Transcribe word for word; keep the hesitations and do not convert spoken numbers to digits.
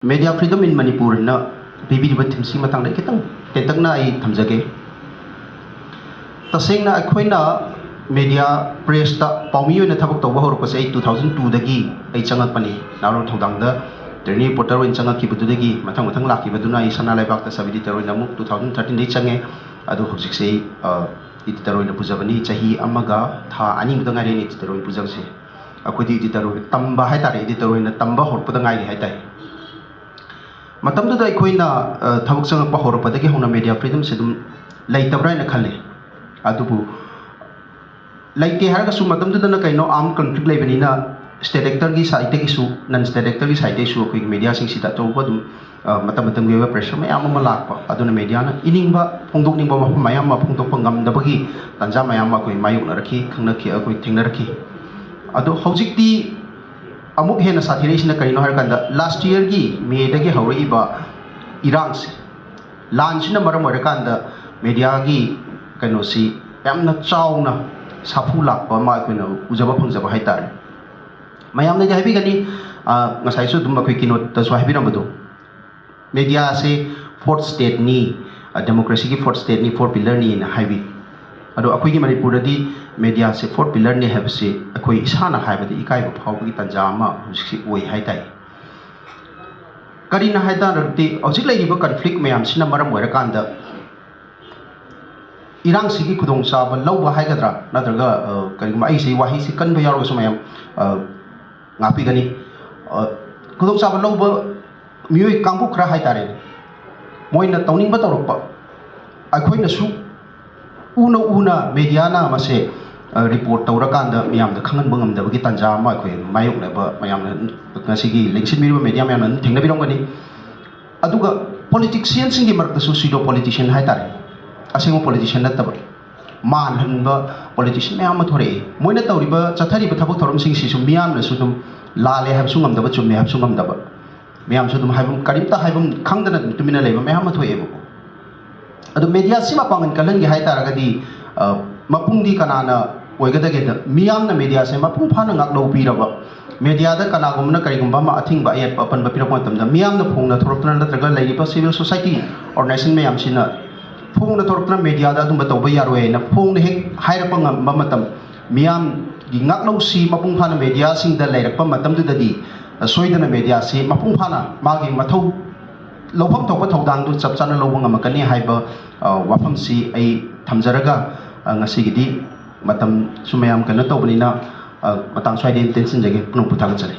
Media Freedom in Manipur ꯍꯥꯏꯅ ꯄꯤꯕꯤꯔꯤꯕ ꯊꯤꯝꯁꯤꯒꯤ ꯃꯇꯥꯡꯗ ꯑꯩ ꯈꯤꯇꯪ ꯇꯦꯟꯇꯛꯅ ꯑꯩ ꯊꯝꯖꯒꯦ꯫ ꯇꯁꯦꯡꯅ ꯑꯩꯈꯣꯏꯅ ꯃꯦꯗꯤꯌꯥ, ꯄ꯭ꯔꯦꯁꯇ ꯄꯥꯎꯃꯤ ꯑꯣꯏꯅ ꯊꯕꯛ ꯇꯧꯕ ꯍꯧꯔꯛꯄꯁꯦ ꯑꯩ two thousand two ꯗꯒꯤ ꯑꯩ ꯆꯪꯉꯛꯄꯅꯤ꯫ ꯅꯍꯥꯔꯣꯜ ꯊꯧꯗꯥꯡꯗ ꯇ꯭ꯔꯦꯅꯤꯡ ꯔꯤꯄꯣꯔꯇꯔ ꯑꯣꯏꯅ ꯆꯪꯉꯛꯈꯤꯕꯗꯨꯗꯒꯤ ꯃꯊꯪ ꯃꯊꯪ ꯂꯥꯛꯈꯤꯕꯗꯨꯅ ꯑꯩ ꯁꯅꯥ ꯂꯩꯕꯥꯛꯇ ꯁꯕ ꯏꯗꯤꯇꯔ ꯑꯣꯏꯅ ꯑꯃꯨꯛ two thousand thirteen ꯗꯒꯤ ꯆꯪꯉꯦ꯫ ꯑꯗꯣ ꯍꯧꯖꯤꯛꯁꯦ ꯑꯩ, ꯑ, ꯏꯗꯤꯇꯔ ꯑꯣꯏꯅ ꯄꯨꯖꯕꯅꯤ꯫ ꯆꯍꯤ ꯑꯃꯒ ꯊꯥ ꯑꯅꯤꯃꯨꯛꯇ ꯉꯥꯏꯔꯦ ꯑꯩꯅ ꯏꯗꯤꯇꯔ ꯑꯣꯏꯅ ꯄꯨꯖꯕꯁꯦ꯫ ꯑꯩꯈꯣꯏꯗꯤ ꯏꯗꯤꯇꯔ ꯑꯣꯏꯅ ꯇꯝꯕ ꯍꯥꯏꯇꯥꯔꯦ, ꯏꯗꯤꯇꯔ ꯑꯣꯏꯅ ꯇꯝꯕ ꯍꯧꯔꯛꯄꯗ ꯉꯥꯏꯔꯤ ꯍꯥꯏꯇꯥꯔꯦ꯫ ꯃꯇꯝꯗꯨꯗ ꯑꯩꯈꯣꯏꯅ, ꯑ, ꯊꯕꯛ ꯆꯪꯉꯛꯄ ꯍꯧꯔꯛꯄꯗꯒꯤ ꯍꯧꯅ ꯃꯦꯗꯤꯌꯥ ꯐ꯭ꯔꯤꯗꯝꯁꯦ ꯑꯗꯨꯝ ꯂꯩꯇꯕ꯭ꯔꯥ ꯍꯥꯏꯅ ꯈꯜꯂꯤ꯫ ꯑꯗꯨꯕꯨ ꯂꯩꯇꯦ ꯍꯥꯏꯔꯒꯁꯨ ꯃꯇꯝꯗꯨꯗꯅ ꯀꯩꯅꯣ ꯑꯥꯔꯝ ꯀꯟꯐ꯭ꯂꯤꯛ ꯂꯩꯕꯅꯤꯅ ꯁ꯭ꯇꯦꯠ ꯑꯦꯛꯇꯔꯒꯤ ꯁꯥꯏꯠꯇꯒꯤꯁꯨ, ꯅꯟ ꯁ꯭ꯇꯦꯠ ꯑꯦꯛꯇꯔꯒꯤ ꯁꯥꯏꯠꯇꯒꯤꯁꯨ ꯑꯩꯈꯣꯏꯒꯤ ꯃꯦꯗꯤꯌꯥꯁꯤꯡꯁꯤꯗ ꯑꯆꯧꯕ ꯑꯗꯨꯝ, ꯑ, ꯃꯇꯝ ꯃꯇꯝꯒꯤ ꯑꯣꯏꯕ ꯄ꯭ꯔꯦꯁꯔ ꯃꯌꯥꯝ ꯑꯃ ꯂꯥꯛꯄ꯫ ꯑꯗꯨꯅ ꯃꯦꯗꯤꯌꯥꯅ ꯏꯅꯤꯡꯕ ꯐꯣꯡꯗꯣꯛꯅꯤꯡꯕ ꯋꯥꯐꯝ ꯃꯌꯥꯝ ꯑꯃ ꯐꯣꯡꯗꯣꯛꯄ ꯉꯝꯗꯕꯒꯤ ꯇꯥꯟꯖꯥ ꯃꯌꯥꯝ ꯑꯃ ꯑꯩꯈꯣꯏ ꯃꯥꯌꯣꯛꯅꯔꯛꯈꯤ, ꯈꯪꯅꯈꯤ, ꯑꯩꯈꯣꯏ ꯊꯦꯡꯅꯔꯛꯈꯤ꯫ ꯑꯗꯣ ꯍꯧꯖꯤꯛꯇꯤ ꯑꯃꯨꯛ ꯍꯦꯟꯅ ꯁꯥꯊꯤꯔꯛꯏꯁꯤꯅ ꯀꯔꯤꯅꯣ ꯍꯥꯏꯔꯀꯥꯟꯗ, ꯂꯥꯁ ꯌꯔꯒꯤ ꯃꯦꯗꯒꯤ ꯍꯧꯔꯛꯏꯕ ꯏꯔꯥꯡꯁꯦ, ꯂꯥꯟꯁꯤꯅ ꯃꯔꯝ ꯑꯣꯏꯔꯀꯥꯟꯗ ꯃꯦꯗꯤꯌꯥꯒꯤ ꯀꯩꯅꯣꯁꯤ ꯌꯥꯝꯅ ꯆꯥꯎꯅ ꯁꯥꯐꯨ ꯂꯥꯛꯄ ꯑꯃ ꯑꯩꯈꯣꯏꯅ ꯎꯖꯕ ꯐꯪꯖꯕ ꯍꯥꯏꯇꯥꯔꯦ꯫ ꯃꯌꯥꯝꯅꯗꯤ ꯍꯥꯏꯕꯤꯒꯅꯤ, ꯑ, ꯉꯁꯥꯏꯁꯨ ꯑꯗꯨꯝ ꯑꯩꯈꯣꯏ ꯀꯤꯅꯣꯠꯇꯁꯨ ꯍꯥꯏꯕꯤꯔꯝꯕꯗꯣ, ꯃꯦꯗꯤꯌꯥꯁꯦ ꯐꯣꯔꯠ ꯁ꯭ꯇꯦꯠꯅꯤ, ꯑ, ꯗꯦꯃꯣꯀ꯭ꯔꯦꯁꯤꯒꯤ ꯐꯣꯔꯠ ꯁ꯭ꯇꯦꯠꯅꯤ, ꯐꯣꯔ ꯄꯤꯂꯔꯅꯤꯅ ꯍꯥꯏꯕꯤ꯫ ꯑꯗꯣ ꯑꯩꯈꯣꯏꯒꯤ ꯃꯅꯤꯄꯨꯔꯗꯗꯤ ꯃꯦꯗꯤꯌꯥꯁꯦ ꯐꯣꯔ ꯄꯤꯂꯔꯅꯤ ꯍꯥꯏꯕꯁꯤ ꯑꯩꯈꯣꯏ ꯏꯁꯥꯅ ꯍꯥꯏꯕꯗ ꯏꯀꯥꯏꯕ ꯐꯥꯎꯕꯒꯤ ꯇꯥꯟꯖꯥ ꯑꯃ ꯍꯧꯖꯤꯛꯁꯤ ꯑꯣꯏ ꯍꯥꯏ ꯇꯥꯏ꯫ ꯀꯔꯤꯅꯣ ꯍꯥꯏ ꯇꯥꯔꯒꯗꯤ, ꯍꯧꯖꯤꯛ ꯂꯩꯔꯤꯕ ꯀꯟꯐ꯭ꯂꯤꯛ ꯃꯌꯥꯝꯁꯤꯅ ꯃꯔꯝ ꯑꯣꯏꯔꯀꯥꯟꯗ ꯏꯔꯥꯡꯁꯤꯒꯤ ꯈꯨꯗꯣꯡꯆꯥꯕ ꯂꯧꯕ ꯍꯥꯏꯒꯗ꯭ꯔꯥ, ꯅꯠꯇ꯭ꯔꯒ, ꯑ, ꯀꯔꯤꯒꯨꯝꯕ, ꯑꯩꯁꯤ ꯋꯥꯍꯩꯁꯤ ꯀꯟꯕ ꯌꯥꯎꯔꯒꯁꯨ ꯃꯌꯥꯝ, ꯑ, ꯉꯥꯛꯄꯤꯒꯅꯤ꯫ ꯑ, ꯈꯨꯗꯣꯡꯆꯥꯕ ꯂꯧꯕ ꯃꯤꯑꯣꯏ ꯀꯥꯡꯕꯨ ꯈꯔ ꯍꯥꯏꯇꯥꯔꯦ, ꯃꯣꯏꯅ ꯇꯧꯅꯤꯡꯕ ꯇꯧꯔꯛꯄ, ꯑꯩꯈꯣꯏꯅꯁꯨ ꯎꯅ ꯎꯅ ꯃꯦꯗꯤꯌꯥꯅ ꯃꯁꯦ, ꯑ, ꯔꯤꯄꯣꯔꯠ ꯇꯧꯔꯀꯥꯟꯗ ꯃꯤꯌꯥꯝꯗ ꯈꯪꯍꯟꯕ ꯉꯝꯗꯕꯒꯤ ꯇꯥꯟꯖꯥ ꯑꯃ ꯑꯩꯈꯣꯏ ꯃꯥꯌꯣꯛꯅꯕ ꯃꯌꯥꯝꯅ, ꯉꯁꯤꯒꯤ ꯂꯦꯡꯁꯤꯟꯕꯤꯔꯤꯕ ꯃꯦꯗꯤꯌꯥ ꯃꯌꯥꯝꯅ ꯑꯗꯨꯝ ꯊꯦꯡꯅꯕꯤꯔꯝꯒꯅꯤ꯫ ꯑꯗꯨꯒ ꯄꯣꯂꯤꯇꯤꯛꯁꯤꯌꯟꯁꯤꯡꯒꯤ ꯃꯔꯛꯇꯁꯨ ꯁ꯭ꯌꯨꯗꯣ ꯄꯣꯂꯤꯇꯤꯁꯤꯌꯟ ꯍꯥꯏꯇꯥꯔꯦ, ꯑꯁꯦꯡꯕ ꯄꯣꯂꯤꯇꯤꯁꯤꯌꯟ ꯅꯠꯇꯕ, ꯃꯥꯟꯍꯟꯕ ꯄꯣꯂꯤꯇꯤꯁꯤꯌꯟ ꯃꯌꯥꯝ ꯑꯃ ꯊꯣꯔꯛꯏ꯫ ꯃꯣꯏꯅ ꯇꯧꯔꯤꯕ, ꯆꯠꯊꯔꯤꯕ ꯊꯕꯛ ꯊꯧꯔꯝꯁꯤꯡꯁꯤꯁꯨ ꯃꯤꯌꯥꯝꯅꯁꯨ ꯑꯗꯨꯝ ꯂꯥꯜꯂꯦ ꯍꯥꯏꯕꯁꯨ ꯉꯝꯗꯕ, ꯆꯨꯝꯃꯦ ꯍꯥꯏꯕꯁꯨ ꯉꯝꯗꯕ, ꯃꯌꯥꯝꯁꯨ ꯑꯗꯨꯝ ꯍꯥꯏꯐꯝ, ꯀꯔꯤꯝꯇ ꯍꯥꯏꯐꯝ ꯈꯪꯗꯅ ꯑꯗꯨꯝ ꯇꯨꯃꯤꯟꯅ ꯂꯩꯕ ꯃꯌꯥꯝ ꯑꯃ ꯊꯣꯛꯑꯦꯕꯀꯣ꯫ ꯑꯗꯣ ꯃꯦꯗꯤꯌꯥꯁꯤ ꯃꯄꯥꯡꯒꯜ ꯀꯜꯍꯟꯒꯦ ꯍꯥꯏ ꯇꯥꯔꯒꯗꯤ, ꯑ, ꯃꯄꯨꯡꯗꯤ ꯀꯅꯥꯅ ꯑꯣꯏꯒꯗꯒꯦꯗ, ꯃꯤꯌꯥꯝꯅ ꯃꯦꯗꯤꯌꯥꯁꯦ ꯃꯄꯨꯡ ꯐꯥꯅ ꯉꯥꯛꯂꯧꯕꯤꯔꯕ, ꯃꯦꯗꯤꯌꯥꯗ ꯀꯅꯥꯒꯨꯝꯕꯅ ꯀꯔꯤꯒꯨꯝꯕ ꯑꯃ ꯑꯊꯤꯡꯕ ꯑꯌꯦꯠꯄ ꯑꯄꯟꯕ ꯄꯤꯔꯛꯄ ꯃꯇꯝꯗ, ꯃꯤꯌꯥꯝꯅ ꯐꯣꯡꯅ ꯊꯣꯔꯛꯇꯨꯅ ꯅꯠꯇ꯭ꯔꯒ ꯂꯩꯔꯤꯕ civil society organization ꯃꯌꯥꯝꯁꯤꯅ ꯐꯣꯡꯅ ꯊꯣꯔꯛꯇꯨꯅ ꯃꯦꯗꯤꯌꯥꯗ ꯑꯗꯨꯝꯕ ꯇꯧꯕ ꯌꯥꯔꯣꯏ ꯍꯥꯏꯅ ꯐꯣꯡꯅ ꯍꯦꯛ ꯍꯥꯏꯔꯛꯄ ꯉꯝꯕ ꯃꯇꯝ, ꯃꯤꯌꯥꯝꯒꯤ ꯉꯥꯛꯂꯧꯁꯤ ꯃꯄꯨꯡ ꯐꯥꯅ ꯃꯦꯗꯤꯌꯥꯁꯤꯡꯗ ꯂꯩꯔꯛꯄ ꯃꯇꯝꯗꯨꯗꯗꯤ, ꯑ, ꯁꯣꯏꯗꯅ ꯃꯦꯗꯤꯌꯥꯁꯤ ꯃꯄꯨꯡ ꯐꯥꯅ ꯃꯥꯒꯤ ꯃꯊꯧ ꯂꯧꯐꯝ ꯊꯣꯛꯄ ꯊꯧꯗꯥꯡꯗꯨ ꯆꯞ ꯆꯥꯅ ꯂꯧꯕ ꯉꯝꯃꯛꯀꯅꯤ ꯍꯥꯏꯕ, ꯑ, ꯋꯥꯐꯝꯁꯤ ꯑꯩ ꯊꯝꯖꯔꯒ, ꯑ, ꯉꯁꯤꯒꯤꯗꯤ ꯃꯇꯝꯁꯨ ꯃꯌꯥꯝ ꯀꯩꯅꯣ ꯇꯧꯕꯅꯤꯅ, ꯑ, ꯃꯇꯥꯡ ꯁ꯭ꯋꯥꯏꯗ ꯑꯩꯅ ꯇꯦꯟꯁꯤꯟꯖꯒꯦ꯫ ꯄꯨꯝꯅꯃꯛꯄꯨ ꯊꯥꯒꯠꯆꯔꯤ꯫